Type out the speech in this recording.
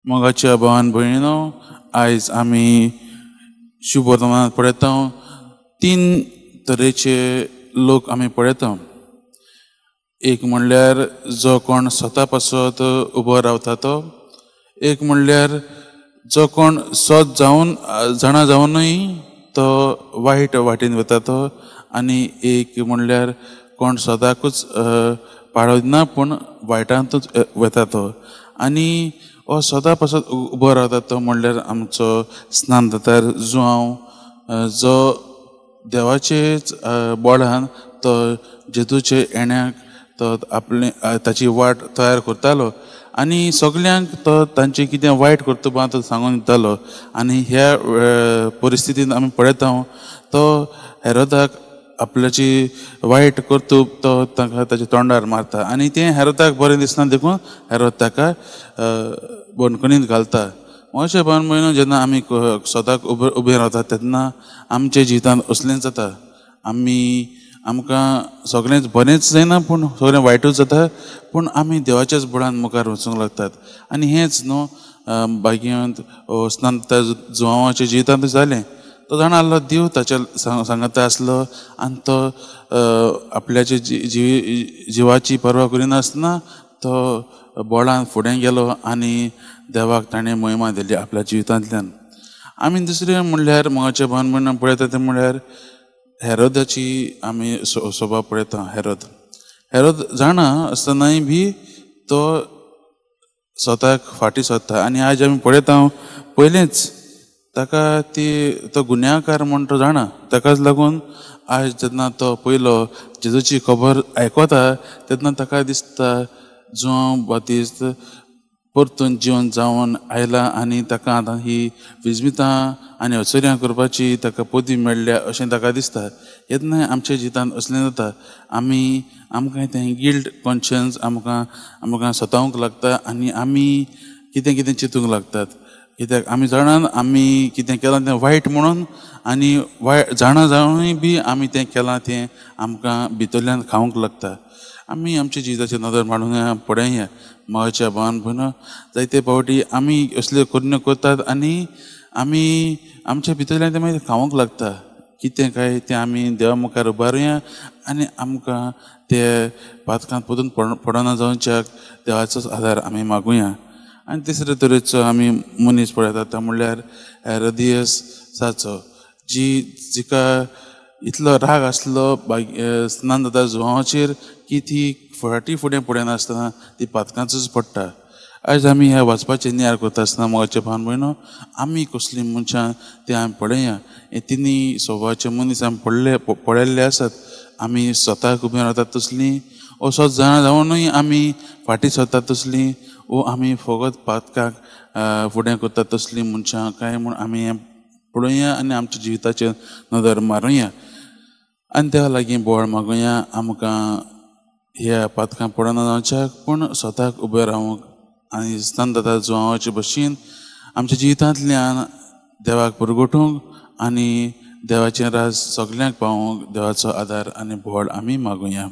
मोगाच्या भावान भयणीनो, आयज आमी शुभ वर्तमानात पळयता तीन तरेचे लोक आमी पळयता। एक म्हणल्यार जो कोण स्वता पासत उबो रावता तो, एक म्हणल्यार जो कोण सत जावन जाणा जावनूय तो वायट वाटेन वता तो, आनी एक म्हणल्यार कोण सदाकूच पाळना पूण वायटांतूच वता तो। आनी हो सदां पासत उबो रावता तो म्हणल्यार आमचो स्नान जाता जुआंव, जो देवाचेच बोळान तो जेजूचे येण्याक तो आपले ताची वाट तयार करतालो आनी सगल्यांक तो तांचे कितें वायट कर्तुबां तो सांगून दितालो। आनी ह्या परिस्थितीन आमी पळयता तो हेरोदाक आपल्याची वायट कर्तूब तो ताका ताच्या तोंडार मारता आनी तें हेरोदाक बरें दिसना देखून हेरोद ताका बंदखणींत घालता। अशें भावन भयणो, जेन्ना आमी स्वताक उबे रावतात तेन्ना आमच्या जिवितांत असलेंच जाता। आमी आमकां सगळेंच बरेंच जायना पूण सगळें वायटूच जाता, पूण आमी देवाच्याच बळान मुखार वचूंक लागतात। आनी हेंच न्हू भाग्यांत स्नान जुआंवाच्या जिवितांत जालें। तो जाणा आसलो देव ताच्या सांगाता आसलो आनी तो आपल्याचे जिवाची पर्वा करिनासतना तो बोळान फुडें गेलो आनी देवाक ताणें महिमा दिली आपल्या जिवितांतल्यान। आमी दुसरें म्हणल्यार मोगाच्या भावन भयणां पळयता तें म्हणल्यार हेरोदाची आमी स्वभाव पळयता। हेरोद हेरोद जाणा आसतनाय बी तो स्वताक फाटीं सोदता आनी आज आमी पळयता पयलेंच ताका ती तो गुन्यांवकार म्हण तो जाणा, ताकाच लागून आज जेन्ना तो पयलो जेजूची खबर आयकता तेन्ना ताका दिसता जुआंव बातिस्त परतून जिवन जावन आयला आनी ताका आतां ही विजमितां आनी अचर्यां करपाची ताका पदवी मेळ्ळ्या अशें ताका दिसता। येन्ना आमच्या जिवितांत असलें जाता, आमी आमकां तें गिल्ट कॉन्शियन्स आमकां आमकां सतावंक लागता आनी आमी कितें कितें चिंतूंक लागतात, कित्याक आमी जाणान आमी कितें केलां तें वायट म्हणून आनी वायट जाणा जावनूय बी आमी तें केलां तें आमकां भितरल्यान खावंक लागता। आमी आमच्या जिविताचेर नदर मारून पळोवया। मोगाच्या भावान भयणो, जायते फावटी आमी असल्यो करण्यो करतात आनी आमी आमच्या भितरल्यान तें मागीर खावंक लागता। कितें काय तें आमी देवा मुखार उबारुया आनी आमकां ते पातकांत परतून पडना जावच्याक देवाचोच आदार आमी मागुया। आनी तिसरे तरेचो आमी मनीस पळयतात तो म्हणल्यार हेरोदियसाचो, जी जिका इतलो राग आसलो स्नान जाता जुआंवाचेर की ती फाटी फुडें पळयनासतना ती पातकांतूच पडटा। आयज आमी ह्या वाचपाचें नियाळ करता आसतना मोगाचे भावन भयणो, आमी कसलीं मनशां तें आमी पळोवया। हे तिनूय स्वभावाचे मनीस आमी पळयल्ले आसात। आमी स्वताक उबे रावतात तसलीं, ओ स्वत जाणा जावनूय आमी फाटीं सरतात तसलीं, ओ आमी फकत पातकाक फुडें करतात तसलीं मनशां काय म्हूण आमी हें पळोवया आनी आमच्या जिविताचेर नदर मारुया आनी देवा लागीं बोळ मागुया आमकां ह्या पातकां पडना जावच्याक, पूण स्वताक उबें रावंक आनी स्नान जाता जुआंवाचे भशेन आमच्या जिवितांतल्यान देवाक पुरगोटूंक आनी देवाचें राज सगल्यांक पावोवंक देवाचो आदार आनी बोळ आमी मागुया।